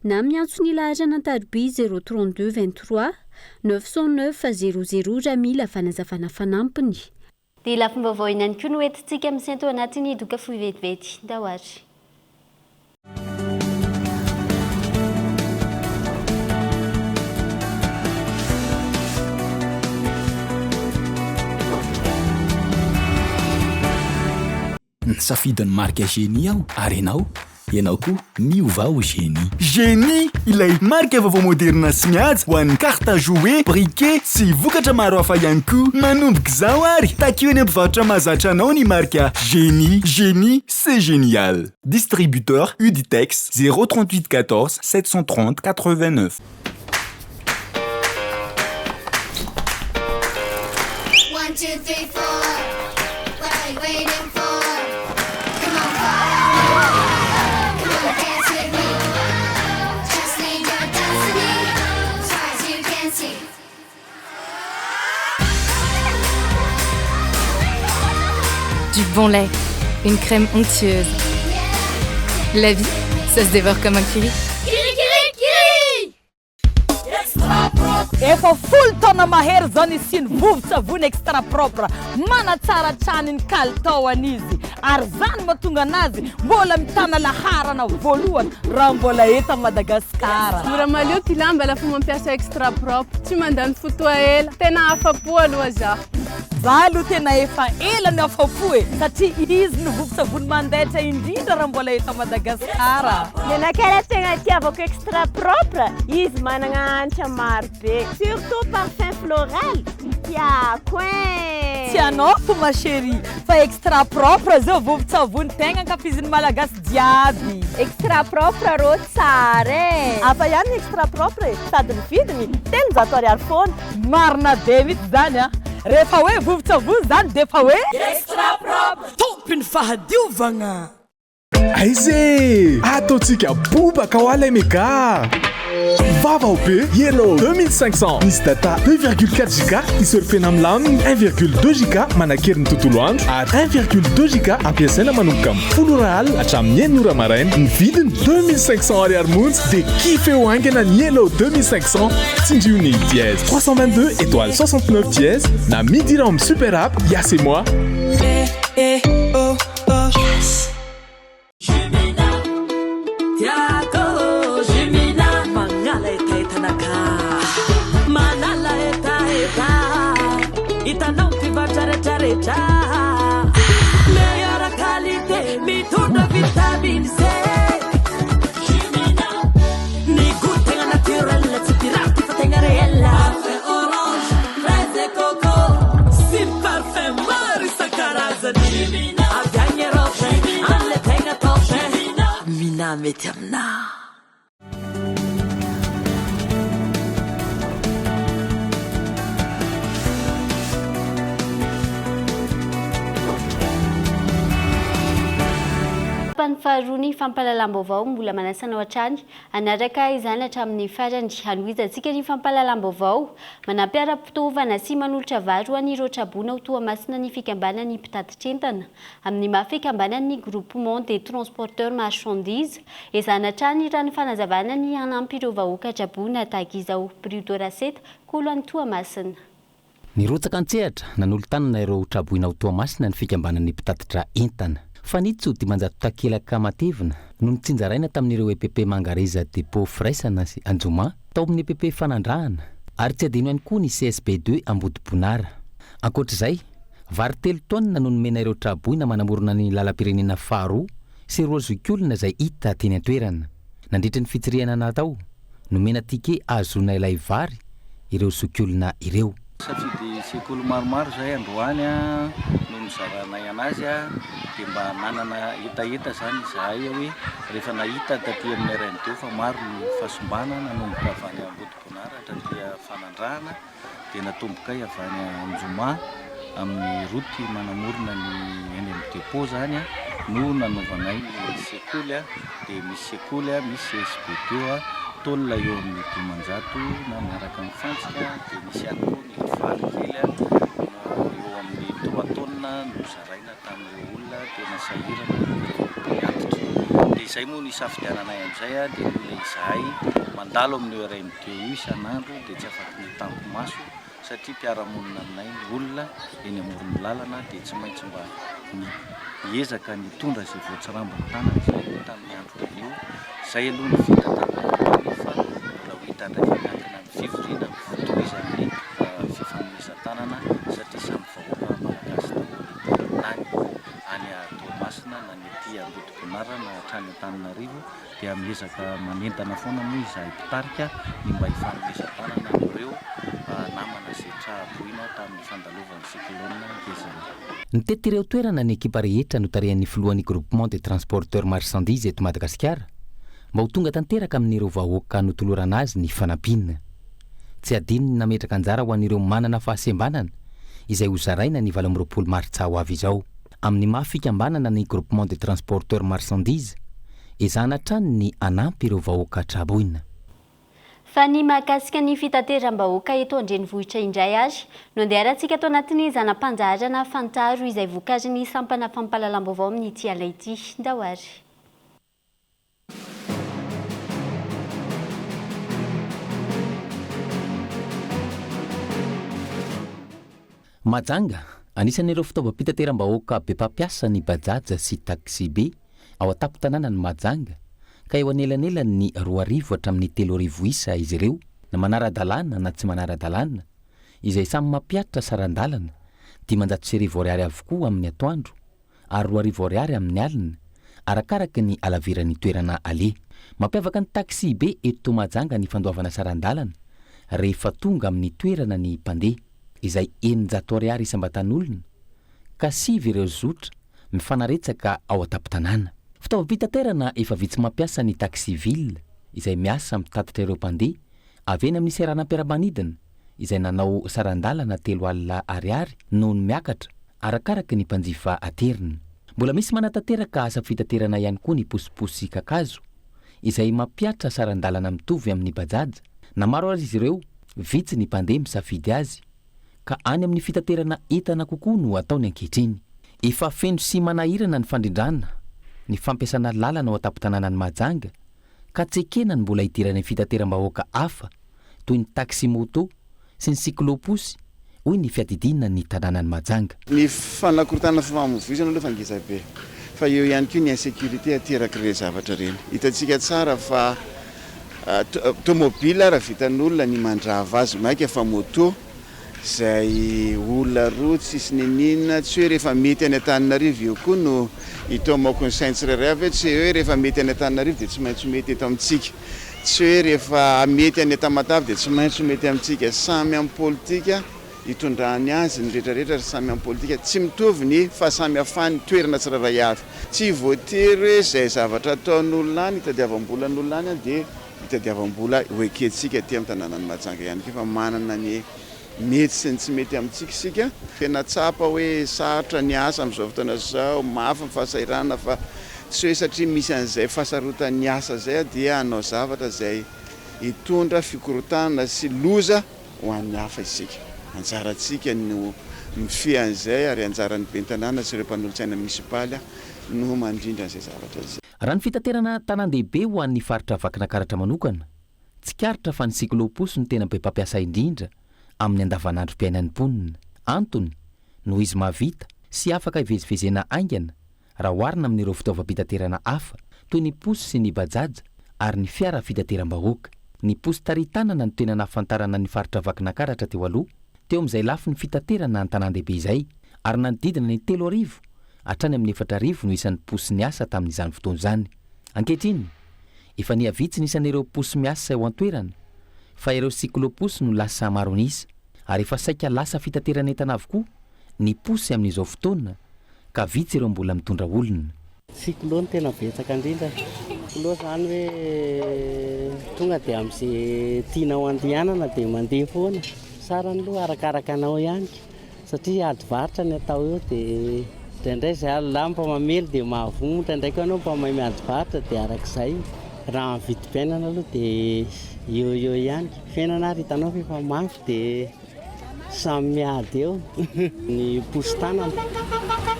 na miantso ny laharana an-tariby 0 32 23 909 00 raha mila fanazavana fanampiny. Dia lafim-baovao ihany koa no entintsika misento anatin'ny doka fohy vetivety. Ndao ary. Nisafidy ny marika Genie aho, ary ianao? Ianao koa, miovà ho Genie. Genie, ilay marika vaovao moderina sy mihaja ho an'ny carte à jouer, briquet sy vokatra maro hafa ihany koa. Manomboka izao ary, takio eny am-pivarotra mahazatra anao ny marika Genie. Genie, c'est génial! Distributeur Uditex, 0 38 14 730 89. One, two, three, four. What are you waiting for? Come on, follow me. Come on, dance with me. Just lead your destiny. As far as you can see. Du bon lait, une crème onctueuse. La vie, ça se dévore comme un curry. Kiri, kiri, kiri! Efa 10 taona mahery zao nisian'ny vovon-tsavony Extra Propre, manatsara hatrany ny kalitaony izy ary zany mahatonga anazy mbola mitana laharana voalohany raha mbola eto Madagasikara. Mora malio ty lamba lafa mampiasa Extra Propre, tsy mandany fotoa ela, tena afa-po aloha zaho. Za aloha tena efa ela ny afa-po e, satria izy no vovon-tsavony mandaitra indrindra raha mbola eto Madagasikara. Ny anakay tegna tiavako Extra Propre, izy manana hanitra maro be, surtout parfum floral tiako e. Tsy anao fo ma chérie, fa Extra Propre zao vovon-tsavony tegna ankafizin'ny Malagasy jiaby. Extra Propre rô tsara e. Hafa ihany ny Extra Propre e, sady ny vidiny 300 ariary foana. Marina be mihitsy zany a, rehefa hoe vovon-tsavony zany de efa hoe Extra Propre, tompony fahadiovagna. Aiza e! Ataontsika bobaka ho alay Mega! Vaovao be Yellow 2500 misy data 2,4 giga isurfena milamina, 1,2 giga manan-kery ny tontolo andro ary 1,2 giga ampiasaina manomboka amin'ny 10 ora alina hatramin'ny 6 ora maraina. Ny vidiny 2500 ariary monja dia kifeo haingana ny Yellow 2500. Tsindrio ny dièse 322 étoile 69 dièse na midira amin'ny super app Yas et moi. Eh, oh, oh. Yes. Tiako Jumina magnala etaetanaka, manala etaeta, hitanao mpivarotra rehetrarehetra, meilleure qualité, mitondra vitamine C. Jumina ny goût tegna naturel, tsy pirate fa tegna réel. Parfum orange, fraise et coco sy parfum maro isan-karazany avy agny Europe, amle tegna top. Mina mety amina. Tapany faharoa ny fampahalalam-baovao, mbola manasa anao hatrany hanaraka izany hatramin'ny farany. Hanohizantsika ny fampahalalam-baovao. Manampy ara-pitaovana sy manolotra vary ho an'ireo traboina ao Toamasina ny fikambanan'ny mpitatitr'entana. Amin'ny maha fikambanan'ny Groupement des Transporteurs Marchandises, ezahana hatrany raha ny fanazavana ny hanampy ireo vahoaka traboina tahaka izao. Bruto Raseta, Kolo any Toamasina. Nirotsaka an-tsehatra nanolo-tanana ireo traboina ao Toamasina ny fikambanan'ny mpitatitra entana. Fanitso 500 takelaka matevina no notsinjaraina tamin'ireo EPP Mangareza Dépôt Firaisana sy Anjoma tao amin'ny EPP Fanandrahana ary tsy adino ihany koa ny CSB ii Ambodibonara. Ankoatra izay, vary 3 taonina no nomena ireo traboina manamorona ny lalam-pirenena faharoa sy ireo zokiolona izay hita teny an-toerana. Nandritra ny fitsirihana natao, nomena ticket ahazoana ilay vary ireo zokiolona ireo. Safidy sekoly maromaro zahay androany no nizaranay anazy dia mba nanana hetaheta zany izahay hoe rehefa nahita taty amin'ny RN2 fa maro ny fahasimbana nanomboka avy any Ambodibonara hatraty Fanandrahana dia natombokay avy any Anjoma amin'ny route manamorona ny eny amin'ny dépôt zany no nanaovanay ny sekoly dia misy sekoly misy CSB teo tôle eo amin'ny 500 na miaraka amin'ny fantsika dia misy ihany koa ny vary kely eo amin'ny 3 tonnes no zaraina tamin'ireo olona tena sahirana ireo be antitra. Dia Izay moa no isafidiananay an'izay dia noho ilay izahay mandalo amin'io RN2 io isan'andro dia tsy afaky ny hitampi-maso satria mpiara-monina aminay ny olona eny amoron'ny lalana dia tsy maintsy mba niezaka nitondra izay voatsirambin'ny tanana izahay tamin'ny andro anio. Izay aloha no vita tamin'ny androany fa mbola ho hita indray fa miankina amin'ny fivoriana ny fitohizan'ny fifanomezan-tanana satria samy vahoaka malagasy daholo na ny any Toamasina na ny aty Ambodibonara na hatrany Antananarivo dia miezaka manentana foana moa izahay mpitarika ny mba hifanomezan-tanana amin'ireo namana izay tra-boina tamin'ny fandalovan'ny cyclone Gezela. Nitety ireo toerana ny ekipa rehetra notarihan'ny filohan'ny Groupement des Transporteurs Marchandises eto Madagasikara mba ho tonga tanteraka amin'ireo vahoaka notolorana azy ny fanampiana. Tsy adino ny nametraka anjara ho an'ireo manana fahasembanana izay hozaraina ny 28 martsa ho avy izao. Amin'ny maha fikambanana ny Groupement des Transporteurs Marchandises, ezahana hatrany ny hanampy ireo vahoaka traboina. Fa ny mahakasika ny fitateram-bahoaka eto an-drenivohitra indray ary no andeharantsika ato anatin'ny zana-pandaharana Fantaro izay vokarin'ny sampana fampahalalam-baovao amin'ity alina ity. Ndao ary. Mahajanga, Anisan'ireo fitaovam-pitateram-bahoaka be mpampiasa ny Bajaj sy taxi-be ao an-tampon-tanànan'i Mahajanga, ka eo anelanelan'ny 2000 hatramin'ny 3000 isa izy ireo, na manara-dalàna na tsy manara-dalàna, izay samy mampihatra saran-dalana, 1500 ariary avokoa amin'ny atoandro, ary 2000 ariary amin'ny alina, arakaraka ny halaviran'ny toerana aleha. Mampiavaka ny taxi-be eto Mahajanga ny fandoavana saran-dalana rehefa tonga amin'ny toerana ny mpandeha, izay 600 ariary isam-batan'olona, ka sivy ireo zotra mifanaretsaka ao an-tampon-tanàna. Fitaovam-pitaterana efa vitsy mampiasa ny taxi-ville, izay miasa mitatitra ireo mpandeha avy eny amin'ny seranam-piaramanidina, izay nanao saran-dalana 30 ariary noho ny miakatra, arakaraka ny mpanjifa aterina. Mbola misy manatanteraka asa fitaterana ihany koa ny posiposy kakazo, izay mampihatra saran-dalana mitovy amin'ny Bajaj. Na maro aza izy ireo, vitsy ny mpandeha misafidy azy, ka any amin'ny fitaterana entana kokoa no ataony ankehitriny. Efa feno sy manahirana ny fandrindrana ny fampiasana lalana ao an-tampon-tanànan'i Mahajanga, ka tsy ekena ny mbola hidiran'ny fitateram-bahoaka hafa toy ny taxi-moto sy ny cyclo-posy, hoy ny fiadidiana ny tanànan'i Mahajanga. Ny fanakorontanana fifamoivoizana aloha efa ngeza be fa eo ihany koa ny insécurité aterak'ireny zavatra ireny. Hitantsika tsara fa tomobile raha vitan'olona ny mandrava azy maika fa moto Izay olona roa tsisy niniana, tsy hoe rehefa mety any Antananarivo eo koa no itaomako ny sain'ny tsirairay avy hoe tsy hoe rehefa mety any Antananarivo dia tsy maintsy ho mety eto amintsika, tsy hoe rehefa mety any Tamatave dia tsy maintsy ho mety amintsika. Samy amin'ny politika itondrany azy ny rehetra rehetra ary samy amin'ny politika. Tsy mitovy ny fahasamihafan'ny toerana tsirairay avy. Tsy voatery hoe izay zavatra ataon'olona any, itadiavam-bolan'olona any dia Itadiavam-bola ho ekentsika aty amin'ny tanànan'i Mahajanga ihany koa fa manana ny mety sy ny tsy mety amintsika isika. Tena tsapa hoe sarotra ny asa amin'izao fotoana izao, mafy ny fahasahiranana fa tsy hoe satria misy an'izay fahasarotan'ny asa izay dia hanao zavatra izay hitondra fikorontanana sy loza ho an'ny hafa isika. Anjarantsika no mifehy an'izay ary anjaran'ny ben'ny tanàna sy ireo mpanolotsaina monisipaly no mandrindra an'izay zavatra izay. Raha ny fitaterana an-tanàn-dehibe ho an'ny faritra Vakinakaratra manokana, tsikaritra fa ny cyclo-pousse no tena be mpampiasa indrindra amin'ny andavanandrom-piainan'ny mponina. Antony, noho izy mahavita sy afaka hivezivezena haingana raha oharina amin'ireo fitaovam-pitaterana hafa toy ny posy sy ny bajaj ary ny fiara fitateram-bahoaka. Ny posy tari-tanana no tena nahafantarana ny faritra Vakinakaratra teo aloha, teo amin'izay lafiny fitaterana an-tanàn-dehibe izay, ary nanodidina ny 3000 hatrany amin'ny 4000 no isan'ny posy niasa tamin'izany fotoana izany. Ankehitriny, efa niha-vitsy ny isan'ireo posy miasa eo an-toerana, fa ireo cyclo-posy no lasa maro an'isa, ary efa saika lasa fitateran'entana avokoa ny posy amin'izao fotoana, ka vitsy ireo mbola mitondra olona. Cyclo no tena betsaka indrindra e. Cyclo zany hoe tonga dia amin'izay tianao andehanana dia mandeha foana. Sarany aloha arakaraka anao ihany satria ady varotra ny atao eo dia indraindray izay alina mba mamely dia mahavoa, indraindray koa ianao mba mahay miady varotra dia arak'izay. Raha ny vidim-piainana aloha dia eo eo ihany. Fiainana ary hitanao fa efa mafy dia Samy miady eo ny posy tanana.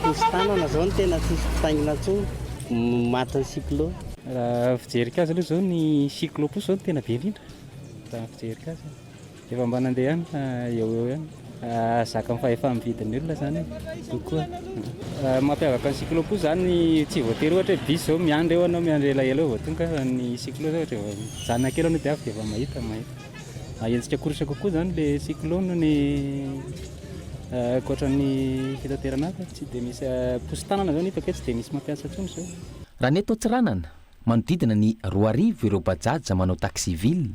Posy tanana zao no tena tsisy mpitaingina intsony, matin'ny cyclo. Raha fijeriko azy aloha izao ny cyclo-pousse izao no tena be indrindra, raha ny fijeriko azy. Efa mba nandeha ihany fa eo ho eo ihany. Zakan'ny fahefa-mividin'ny olona izany e, kokoa. Mampiavaka ny cyclo-pousse izany tsy voatery ohatra hoe bus izao miandry eo ianao miandry elaela eo vao tonga fa ny cyclo izao ohatra vao mijanona kely ianao dia avy dia efa mahita mahita. Mahenjika course kokoa izany ilay cyclo noho ny ankoatra ny fitaterana hafa. Tsy dia misy pousse tanana izao no hitako hoe tsy dia misy mampiasa intsony izao. Raha ny eto Antsiranana, manodidina ny 2000 ireo bajaj manao taxi ville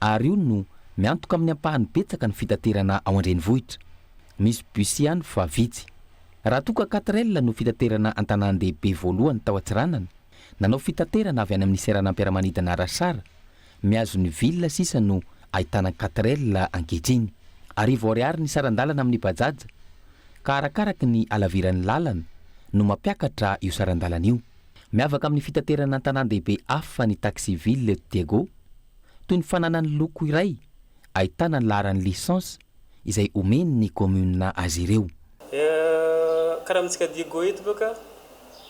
ary io no miantoka amin'ny ampahany betsaka ny fitaterana ao an-drenivohitra. Misy bus ihany fa vitsy. Raha toa ka quatre L no fitaterana an-tanàn-dehibe voalohany tao Antsiranana, nanao fitaterana avy any amin'ny seranam-piaramanidina Rasara, mihazo ny ville sisa no ahitana quatre L ankehitriny. Arivo ariary ny saran-dalana amin'ny bajaj, ka arakaraky ny halaviran'ny lalana no mampiakatra io saran-dalana io. Miavaka amin'ny fitaterana an-tanàn-dehibe hafa ny taxi ville eto Diego, toy ny fananany loko iray ahitana ny laharan'ny licence izay omen'ny commune azy ireo. Karaha amintsika Diego eto bôka,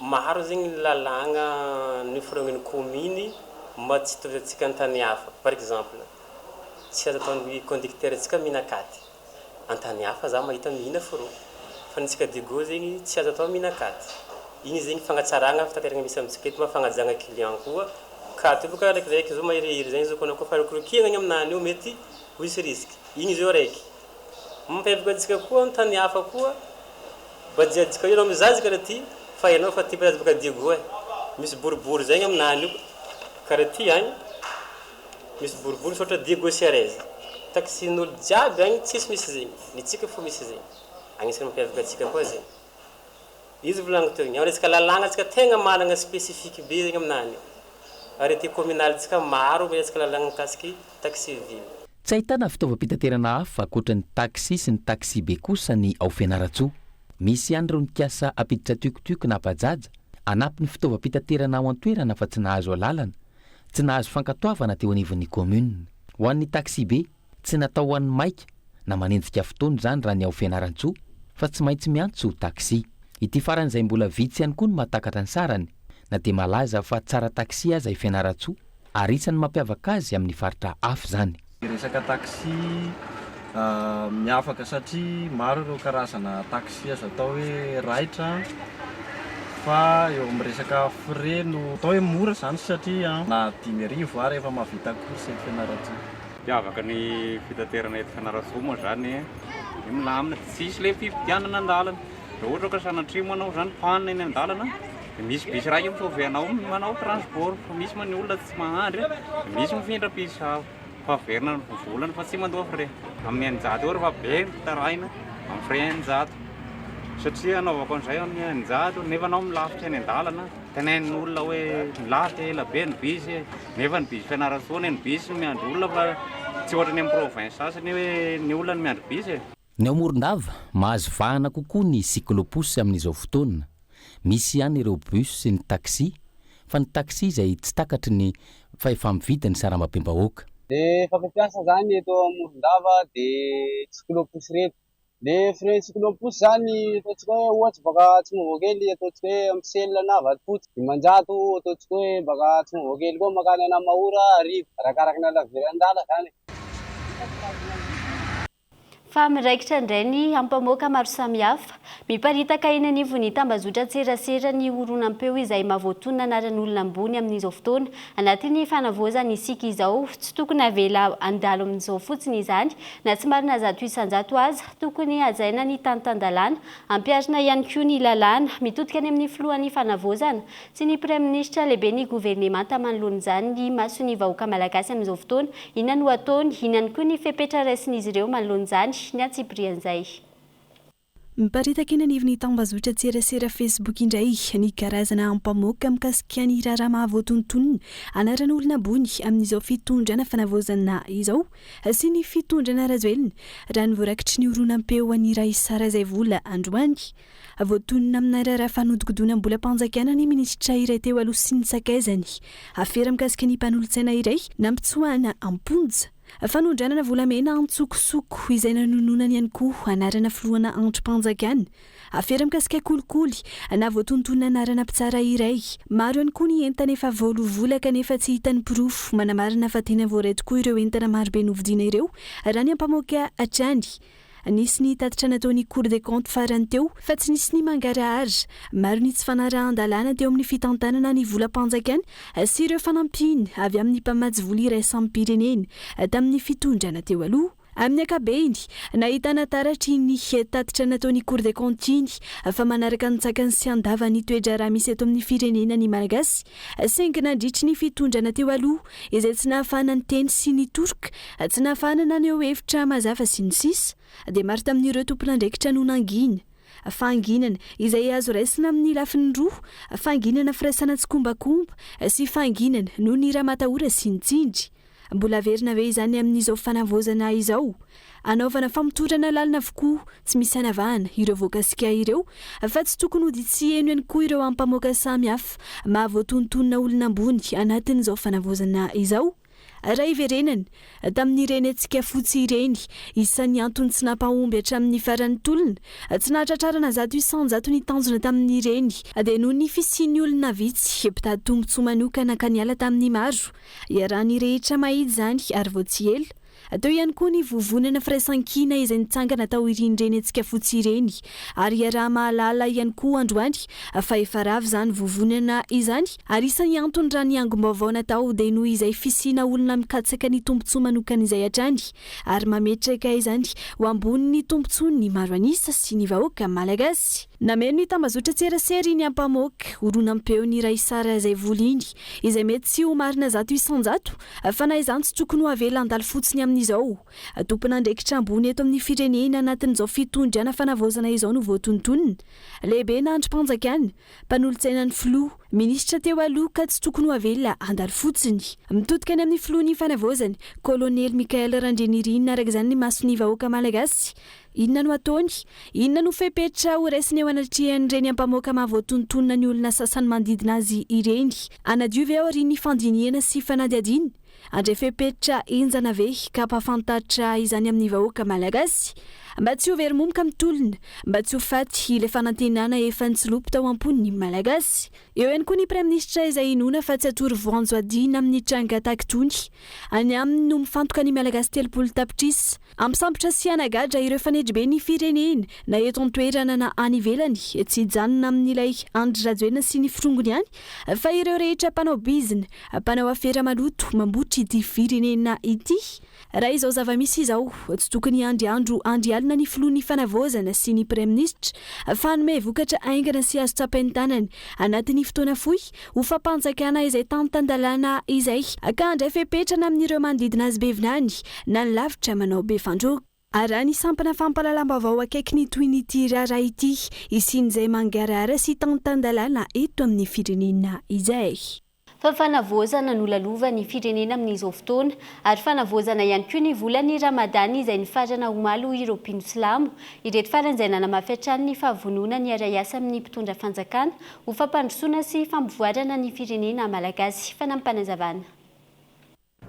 maro zegny ny lalàgna noforonigny commune mba tsy hitovizantsika an-tany hafa. Par exemple, tsy azo ataon'ny conducteur antsika mihinan-katy. An-tany hafa za mahita mihina fro. Fa ny antsika Diego zegny tsy azo atao mihinan-katy. Igny zegny fagnatsaragna fitateragna misy amintsika eto mba fagnajagna client koa. Katy io boka raikiraiky zao maherihery zegny zao koa fa rokorokiagna igny aminany io mety ho hisy risque. Igny zao raiky. Mampiavaka antsika koa an-tany hafa koa bajiajika io anao mizaha karaha ty fa ianao fa ty bajaj baka Diego e. Misy boribory zegny aminany io karaha ty agny. Misy boribory misaotra Diego Suarez. Taxi n'olo jiaby agny tsisy misy zegny, ny tsika fo misy zegny. Agnisan'ny mampiavaka antsika koa zegny. Izy volagniko teo igny, am resaka lalàgna tsika tegna managna spécifique be zegny aminany. Arrêté communal tsika maro resaka lalàgna mikasiky taxi ville. Tsy ahitana fitaovam-pitaterana hafa ankoatra ny taxi sy ny taxi-be kosa ny ao Fianarantsoa. Misy ihany ireo nikasa hampiditra tuc-tuc na bajaj hanampy ny fitaovam-pitaterana ao an-toerana fa tsy nahazo alalana Tsy nahazo fankatoavana teo anivon'ny commune. Ho an'ny taxibe, tsy natao ho an'ny maika na manenjika fotoana izany raha ny ao Fianarantsoa fa tsy maintsy miantso taxi. Ity farany izay mbola vitsy ihany koa no mahatakatra ny sarany na dia malaza fa tsara taxi aza i Fianarantsoa ary isan'ny mampiavaka azy amin'ny faritra hafa izany. Ny resaka taxi miavaka satria maro ireo karazana taxi azo atao hoe raitra fa eo amin'ny resaka frais no atao hoe mora izany satria na 5000 ara efa mahavita course eto Fianarantsoa. Mampiavaka ny fitaterana eto Fianarantsoa moa izany ny milamina, tsisy ilay fividianana an-dalana. Raha ohatra ka sanatria moa anao izany panne eny an-dalana dia misy bus iray mi-sauver anao manao transport fa misy moa ny olona tsy mahandry dia misy mifindra bus hafa fa averina ny volany fa tsy mandoa frais. Amin'ny 600 eo rehefa be ny mpitaraina amin'ny frais 600 satria anaovako an'izay amin'ny 600 nefa anao milafika eny an-dalana tenenin'olona hoe milafika ela be ny bus nefa ny bus Fianarantsoa anie ny bus no miandry olona fa tsy ohatran'ny amin'ny province sasany hoe ny olona no miandry bus e. Ny ao Morondava, mahazo vahana kokoa ny cyclo-pousse amin'izao fotoana. Misy ihany ireo bus sy ny taxi, fa ny taxi izay tsy takatry ny fahefa-mividy ny sarambabem-bahoaka. Le fampiasa zany eto Morondava de cyclo-pousse reto. Le frais cyclo-pousse zany ataontsika hoe ohatsy baka Atsimovoakely ataontsika hoe amin'ny sel na Vatofotsy 500, ataontsika hoe baka Atsimovoakely koa makany Anamahora 1000, arakaraky ny halaviran-dala zany. Fa miraikitra indray ny ampamoaka maro samihafa. Miparitaka eny anivon'ny tambazotran-tserasera ny horonam-peo izay mahavoatonona anaran'olona ambony amin'izao fotoana. Anatin'ny fanavaozana isika izao, tsy tokony havela handalo amin'izao fotsiny izany, na tsy marina 100% aza. Tokony hajaina ny tany tan-dalàna, ampiharina ihany koa ny lalàna. Mitodika any amin'ny filohan'ny fanavaozana sy ny praiminisitra lehiben'ny governemanta manoloana izany ny mason'ny vahoaka malagasy amin'izao fotoana. Inona no ataony? Inona ihany koa ny fepetra raisin'izy ireo manoloana izany? Ny antsipirian'izay. Miparitaka eny anivon'ny tambazotran-tserasera Facebook indray ny karazana ampamoaka mikasika ny raharaha mahavoatonontonona anaran'olona ambony amin'izao fitondrana fanavaozana izao sy ny fitondrana Rajoelina, raha ny voarakitry ny horonam-peo an'i Raissa Razaivola androany. Voatonona amina raharaha fanodikodinam-bolam-panjakana ny minisitra iray teo aloha sy ny sakaizany. Afera mikasika ny mpanolotsaina iray nampitsoahana am-ponja. Fanondranana volamena antsokosoko izay nanononany ihany koa anarana filohana andrim-panjakana. Afera mikasika kolikoly na voatonontonona anarana mpitsara iray. Maro ihany koa ny entana efa voaloa vola kanefa tsy hita ny porofo manamarina fa tena voaray tokoa ireo entana marobe novidiana ireo raha ny ampamoaka hatrany. Nisy ny tatitra nataon'ny Cour des comptes farany teo fa tsy nisy ny mangarahara. Maro ny tsy fanarahan-dalàna teo amin'ny fitantanana ny volam-panjakana sy ireo fanampiana avy amin'ny mpamatsy vola iraisam-pirenena tamin'ny fitondrana teo aloha. Amin'ny ankabeny, nahitana taratra iny tatitra nataon'ny Cour des comptes iny fa manaraka ny tsakany sy andavany ny toe-draharaha misy eto amin'ny firenena ny Malagasy saingy nandritry ny fitondrana teo aloha izay tsy nahafahana niteny sy nitoroka, tsy nahafahana naneho hevitra mazava sy ny sisa dia maro tamin'ireo tompon'andraikitra no nangina. Fahanginana, izay azo raisina amin'ny lafiny roa, fahanginana firaisana tsikombakomba sy fahanginana noho ny ramatahora sy ny tsindry. Mbola averina ve izany amin'izao fanavaozana izao? Anaovana famotorana lalina avokoa, tsy misy anavahana, ireo voakasika ireo, fa tsy tokony hody tsy heno ihany koa ireo ampamoaka samy hafa mahavoatonontonona olona ambony anatin'izao fanavaozana izao. Raha hiverenana, tamin'ireny hetsika fotsy ireny, isan'ny antony tsy nampahomby hatramin'ny faran'ny tolona, tsy nahatratrarana 100% ny tanjona tamin'ireny, dia noho ny fisian'ny olona vitsy mpitady tombontsoa manokana ka niala tamin'ny maro. Iarahan'ny rehetra mahita izany ary vao tsy ela. Teo ihany koa ny vovonana firaisankina izay nitsangana tao irin'ireny hetsika fotsy ireny ary iaraha-mahalala ihany koa androany fa efa rava izany vovonana izany ary isan'ny antony raha ny angom-baovao natao dia noho izay fisiana olona mikatsaka ny tombontsoa manokana izay hatrany ary mametraka izany ho ambonin'ny tombontsoan'ny maro an'isa sy ny vahoaka malagasy. Nameno ny tambazotran-tserasera iny ampamoaka horonam-peon'i Raisara Zaivoly iny izay mety tsy ho marina 100% Fa na izany tsy tokony ho avela handalo fotsiny amin'izao. Tompon'andraikitra ambony eto amin'ny firenena anatin'izao fitondrana fanavaozana izao no voatonontonona. Lehibe na andrim-panjakana, mpanolotsaina ny filoha, minisitra teo aloha ka tsy tokony ho avela handalo fotsiny. Mitodika any amin'ny filohan'ny fanavaozana, Kolonely Michaël Randrianirina araka izany ny mason'ny vahoaka malagasy. Inona no ataony? Inona no fepetra ho raisiny eo anatrehan'ireny ampamoaka mahavoatonontonona ny olona sasany manodidina azy ireny? Hanadio ve aorian'ny fandinihana sy fanadihadiana? Handray fepetra henjana ve ka hampahafantatra izany amin'ny vahoaka malagasy? Mba tsy ho very momoka amin'ny tolona, mba tsy ho faty ilay fanantenana efa nitsilopy tao am-pon'ny Malagasy. Eo ihany koa ny Praiminisitra izay inoana fa tsy atoro voanjo adina amin'ny tranga tahaka itony. Any aminy no mifantoka ny Malagasy 30 tapitrisa. Hampisambotra sy hanagadra ireo fanetry ny firenena na eto an-toerana na any ivelany, tsy hijanona amin'ilay Andry Rajoelina sy ny forongony ihany fa ireo rehetra mpanao bizina, mpanao afera maloto mambotry ity firenena ity. Raha izao zava-misy izao, tsy tokony hiandry andro andry alina ny filohan'ny fanavaozana sy ny praiminisitra fa hanome vokatra haingana sy azo tsapain-tanana anatin'ny fotoana fohy ho fampanjakana izay tany tan-dalàna izay ka handray fepetra na amin'ireo manodidina azy be vinany na ny lavitra manao be fandroaka. Raha ny sampana fampahalalam-baovao akaiky ny tohin'ity raharaha ity, hisian'izay mangarahara sy tany tan-dalàna eto amin'ny firenena izay. Fa fanavaozana no lalovan'ny firenena amin'izao fotoana ary fanavaozana ihany koa ny volan'ny Ramadany izay nifarana omaly hoy ireo mpino silamo. Ireto farany izay nanamafy hatrany ny fahavononany hiara-hiasa amin'ny mpitondra fanjakana ho fampandrosoana sy fampivoarana ny firenena malagasy. Fanampim-panazavana.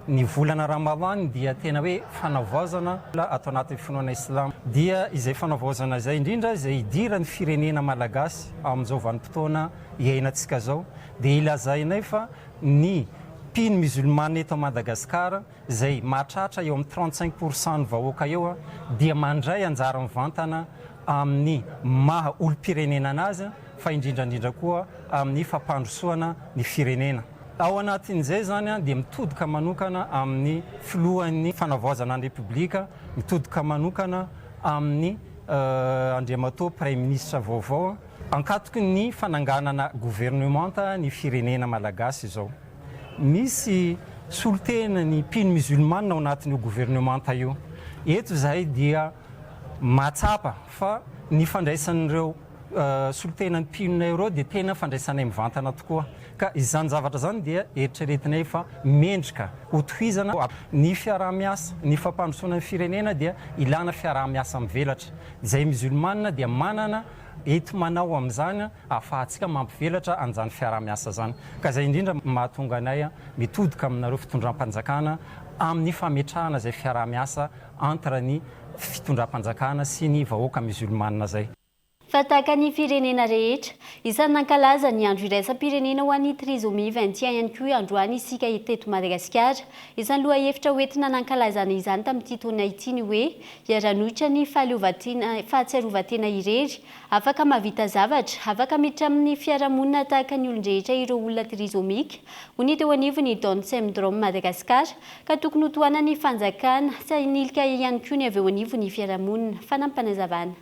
Ny volana Ramadhan dia tena hoe fanavaozana ato anatin'ny finoana Islam. Dia izay fanavaozana izay indrindra izay idiran'ny firenena Malagasy amin'izao vanim-potoana iainantsika izao dia ilazainay fa ny mpino musulmane eto Madagascar izay mahatratra eo amin'ny 35 pour cent ny vahoaka eo dia mandray anjara mivantana amin'ny maha olom-pirenena anazy fa indrindra indrindra koa amin'ny fampandrosoana ny firenena. Ao anatin'izay izany dia mitodika manokana amin'ny filohan'ny fanavaozana ny Repoblika, mitodika manokana amin'ny Andriamatoa Praiminisitra vaovao. Ankatoky ny fananganana governemanta ny firenena malagasy izao. Misy solontena ny mpino musulmana ao anatin'io governemanta io. Eto izahay dia mahatsapa fa ny fandraisan'ireo solontenan'ny mpinonay ireo dia tena fandraisanay mivantana tokoa. Ka izany zavatra izany dia eritreretinay fa mendrika hotohizana. Ny fiaraha-miasa, ny fampandrosoana ny firenena dia ilana fiaraha-miasa mivelatra. Izay musulmana dia manana enti-manao amin'izany ahafahantsika mampivelatra an'izany fiaraha-miasa izany. Ka izay indrindra mahatonga anay mitodika aminareo fitondram-panjakana. amin'ny fametrahana izay fiaraha-miasa entre ny fitondram-panjakana sy ny vahoaka musulmana izay. Fa tahaka ny firenena rehetra, isan'ny nankalaza ny andro iraisam-pirenena ho an'ny trisomie 21 ihany koa androany isika teto Madagasikara. Isan'ny lohahevitra hoentina nankalazana izany tamin'ity taona ity ny hoe, hiara-hanohitra ny fahaleovantena, fahatsiarovan-tena irery, afaka mahavita zavatra, afaka miditra amin'ny fiarahamonina tahaka ny olon-drehetra ireo olona trisomique, hoy ny teo anivon'ny Down Syndrome Madagascar, ka tokony hotohanan'ny fanjakana sy hanilika ihany koa ny avy eo anivon'ny fiarahamonina. Fanampinazavana.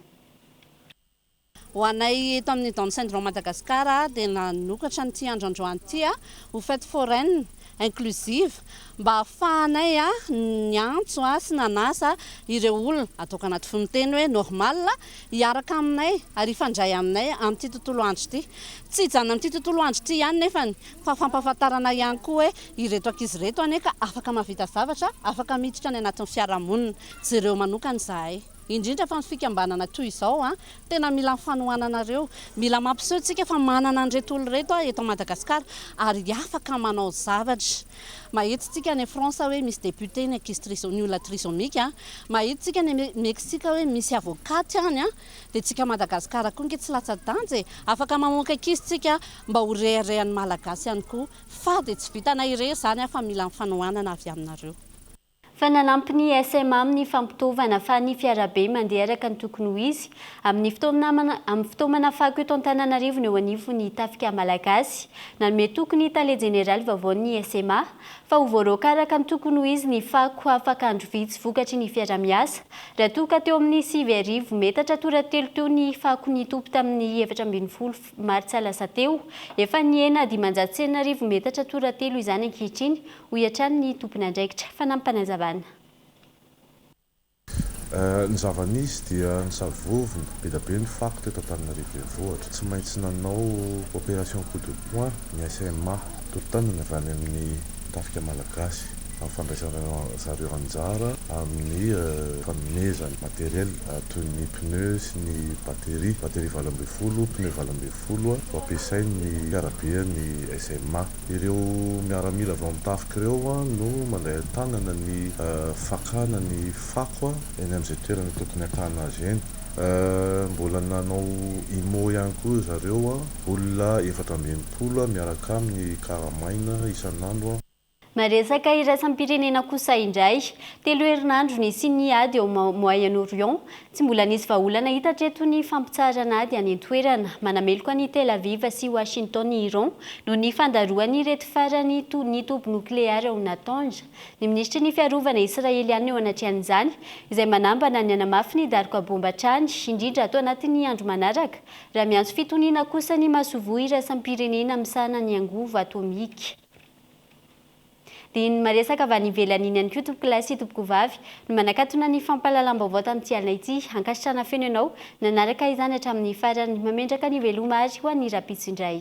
Ho anay eto amin'ny Down Syndrome Madagascar dia nanokatra an'ity andro androany ity ho fête foraine inclusive mba hahafahanay niantso sy nanasa ireo olona, ataoko anaty fononteny hoe normal, hiaraka aminay ary hifandray aminay amin'ity tontolo andro ity. Tsy hijanona amin'ity tontolo andro ity ihany nefany fa fampahafantarana ihany koa hoe ireto ankizy ireto anie ka afaka mahavita zavatra, afaka miditra any anatin'ny fiarahamonina. Jereo manokana izahay. Indrindra fa ny fikambanana toy izao an, tena mila ny fanohananareo. Mila mampiseho tsika fa manana an'ireto olona ireto eto Madagasikara ary afaka manao zavatra. Mahita tsika any France hoe misy député ny ankizy triso, ny olona trisomique an, mahita tsika any Mexique hoe misy avocate any an, dia tsika Madagasikara koa nge tsy latsa-danja e! Afaka mamoaka ankizy tsika mba ho reharehan'ny Malagasy ihany koa. Fa dia tsy vitanay irery izany an fa mila ny fanohanana avy aminareo. Fa nanampy ny SMA amin'ny fampitaovana fa ny fiarabe mandeha araka ny tokony ho izy amin'ny fitaomana amin'ny fitaomana fako eto Antananarivo ny eo anivon'ny Tafika Malagasy. Nanome toky ny tale jeneraly vaovaon'ny SMA fa ho voaroaka araka ny tokony ho izy ny fako afaka andro vitsy vokatry ny fiarahamiasa raha toa ka teo amin'ny 9000 metatra toratelo teo ny fako nitopy tamin'ny 14 martsa lasa teo. Efa nihena 6500 metatra toratelo izany ankehitriny hoy hatrany ny tompon'andraikitra. Fanampinazavana. Ny zava-nisy dia nisavovona be dia be ny fako teto Antananarivo Renivohitra. Tsy maintsy nanao opération coup de poing ny SMA, tolo-tanana avy any amin'ny tafika malagasy, amin'ny fandraisana zareo anjara amin'ny fanomezana matériel toy ny pneu sy ny batterie, batterie 18, pneu 18 ho ampiasain'ny fiaraben'ny SMA. Ireo miaramila avy ao amin'ny tafika ireo no mandray an-tanana ny fakana ny fako eny amin'izay toerana tokony hakana azy eny. Mbola nanao IMO ihany koa ry zareo, olona 64 miaraka aminy karamaina isan'andro. Maresaka iraisam-pirenena kosa indray. Telo herinandro nisian'ny ady ao Moyen-Orient. Tsy mbola nisy vahaolana hita hatreto ny fampitsaharana ady any an-toerana. Manameloka an'i Tel Aviv sy Washington i Iran noho ny fandaroan'ireto farany ny toby nokleary ao Natanz. Ny minisitry ny fiarovana israeliana eo anatrehan'izany, izay manambana ny hanamafy ny daroka baomba hatrany, indrindra ato anatin'ny andro manaraka, raha miantso fitoniana kosa ny masoivoho iraisam-pirenena misahana ny angovo atomika. Dia ny maresaka avy any ivelany iny ihany koa tompokolahy sy tompokovavy no manakatona ny fampahalalam-baovao tamin'ity alina ity. Ankasitrahana feno ianao nanaraka izany hatramin'ny farany. Mamendraka ny veloma ary ho an'ny rahampitso indray.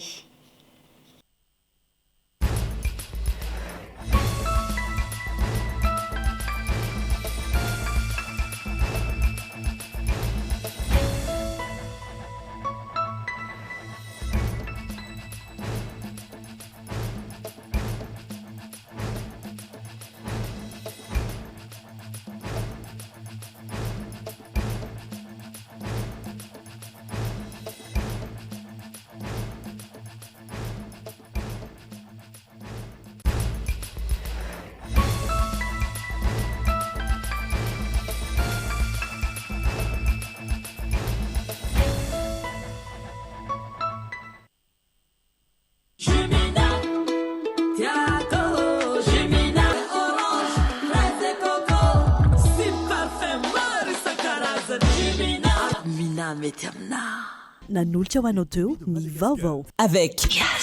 Nanolotra ho anao teo ny vaovao. Avec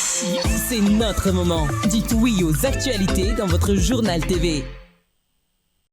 C'est notre moment. Dites oui aux actualités dans votre journal TV.